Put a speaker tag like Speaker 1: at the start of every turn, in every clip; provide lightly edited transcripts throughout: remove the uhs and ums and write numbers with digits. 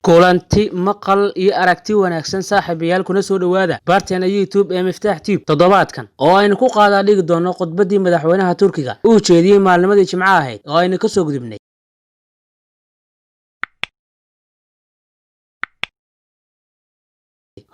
Speaker 1: Kulanti maqal iyo aragti wanaagsan, saaxiibayaal, kuna soo dhowaada barteena YouTube ee Miftaax Tube. Toddobaadkan oo aynu ku qaadaa dhigi doono khudbaddii madaxweynaha Turkiga uu jeediyey maalnimadii Jimco ahayd oo aynu kasoo gudubnay.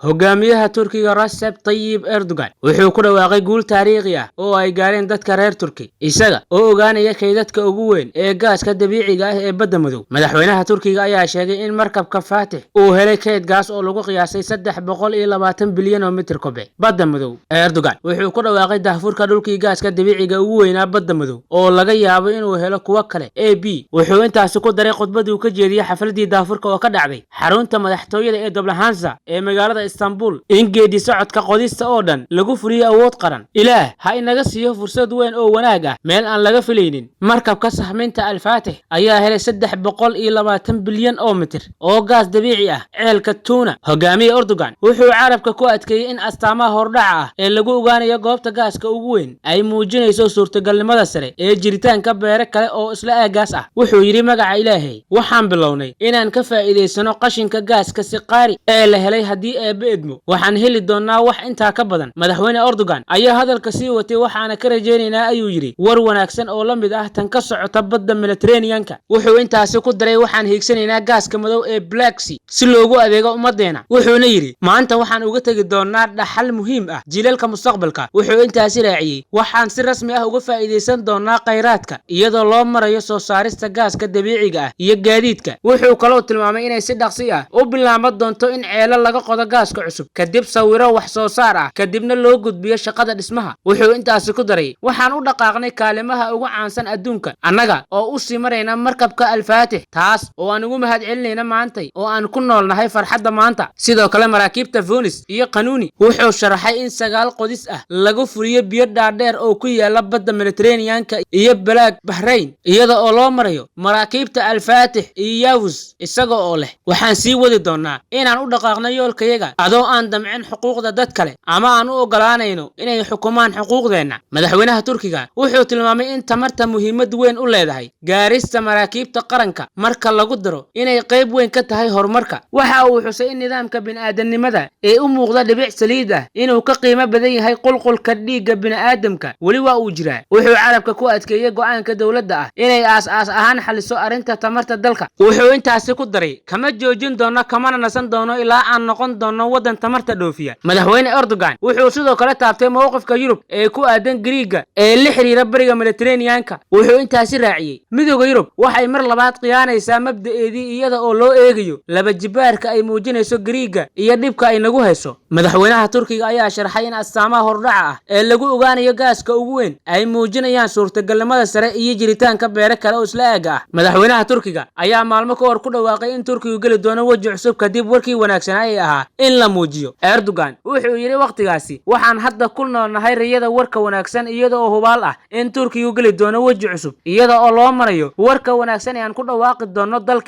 Speaker 1: Hogaamiyaha Turkiga Recep Tayyip Erdogan wuxuu ku dhawaaqay guul taariikhi ah oo ay gaareen dadka reer Turki, isaga oo ogaanaya kaydadka ugu weyn ee gaaska dabiiciga ah ee Badda Madow. Madaxweynaha Turkiga ayaa sheegay in markabka Faatix uu helay kayd gaas oo lagu qiyaasay 320 bilyan oo mitir kobe Badda Madow. Erdogan wuxuu ku dhawaaqay daahfurka dhulkii gaaska dabiiciga ugu weynaa Badda Madow, oo laga yaabo inuu helo kuwo kale a b. Wuxuu intaasi ku daray khudbadii uu ka jeediyey xafladii daahfurka oo ka dhacday xarunta madaxtooyada ee Tophanehansa ee magaalada Istanbul in geedi socodka qodista oo dhan lagu fuliyo awood qaran. Ilaah ha inaga siiyo fursad weyn oo wanaag ah meel aan laga filaynin. Markabka sahminta Alfaatix ayaa helay 320 bilyan oo mitir oo gaas dabiici ah ceelka Tuna. Hogaamiye Erdogan wuxuu carabka ku adkeeyey in astaamaha hordhaca ah ee lagu ogaanayo goobta gaaska ugu weyn ay muujinayso suurtagalnimada sare ee jiritaanka beere kale oo isla aagaas ah. Wuxuu yidhi: "Magaca Ilaahay, waxaan bilownay inaan ka faa'iidaysano qashinka gaaska Siqaari ee la helay. Haddii Eebbe idmo, waxaan heli doonaa wax intaa ka badan." Madaxweyne Erdogan ayaa hadalka sii watay: "Waxaana ka rajaynaynaa," ayuu yidhi, "war wanaagsan oo la mid ah tan ka socota badda Mediterraneanka." Wuxuu intaasi ku daray: "Waxaan hiigsanaynaa gaaska madow ee Black Sea si loogu adeego ummaddeena." Wuxuuna yidhi: "Maanta waxaan uga tegi doonaa dhaxal muhiim ah jiilalka mustaqbalka." Wuxuu intaasi raaciyey: "Waxaan si rasmi ah uga faa'iidaysan doonaa khayraadka iyadoo loo marayo soo saarista gaaska dabiiciga ah iyo gaadiidka." Wuxuu kaloo tilmaamay inay si dhaqsi ah u bilaaban doonto in ceelo laga qodo gaaska cusub, kadib sawiro wax soo saar ah, kadibna loo gudbiyo shaqada dhismaha. Wuxuu intaasi ku daray: "Waxaan u dhaqaaqnay kaalimaha ugu caansan adduunka annaga oo u sii marayna markabka Alfaatix, taas oo aan ugu mahad celinayna maantay oo aan ku noolnahay farxadda maanta, sidoo kale maraakiibta Funis iyo Qanuuni." Wuxuu sharaxay in sagaal qodis ah lagu fuliyo biyo dhaadheer oo ku yaala badda Mediterraneanka iyo Balaag Bahrain, iyada oo loo marayo maraakiibta Alfaatix iyo Yavuz, isaga oo leh: "Waxaan sii wadi doonaa inaan u dhaqaaqno yoolkayaga adoo aan damcin xuquuqda dad kale ama aan u ogolaanayno inay xukumaan xuquuqdeenna." Madaxweynaha Turkiga wuxuu tilmaamay in tamarta muhiimad weyn u leedahay gaarista maraakiibta qaranka, marka lagu daro inay qayb weyn ka tahay horumarka. Waxa uu xusay in nidaamka bini'aadanimada ee u muuqda dhibic saliid ah inuu ka qiimo badan yahay qulqulka dhiigga bini'aadamka weli waa uu jiraa. Wuxuu carabka ku adkeeyey go'aanka dowladda ah inay aas-aas ahaan xaliso arrinta tamarta dalka. Wuxuu intaasi ku daray: "Kama joojin doono, kamana nasan doono ilaa aan noqon doono waddan tamarta dhoofiya." Madaxweyne Erdogan wuxuu sidoo kale taabtay mowqifka Yurub ee ku aadan Gariiga ee la xiriira bariga Mediterraneanka. Wuxuu intaasi raaciyey: "Midowga Yurub waxay mar labaad khiyaanaysaa mabda'eedii, iyada oo loo eegayo laba jibaarka ay muujinayso Gariiga iyo dhibka ay nagu hayso." Madaxweynaha Turkiga ayaa sharxay in astaamaha hordhaca ah ee lagu ogaanayo gaaska ugu weyn ay muujinayaan suurtagalnimada sare iyo jiritaanka beere kale oo isla aagga ah. Madaxweynaha Turkiga ayaa maalmo ka hor ku dhawaaqay in Turkigu geli doono weji cusub kadib warkii wanaagsanaa ee ahaa in la muujiyo. Erdogan wuxuu yidhi wakhtigaasi: "Waxaan hadda ku noolnahay riyada warka wanaagsan, iyada oo hubaal ah in Turkigu geli doono weji cusub iyada oo loo marayo warka wanaagsan ee aan ku dhawaaqi doono dalka.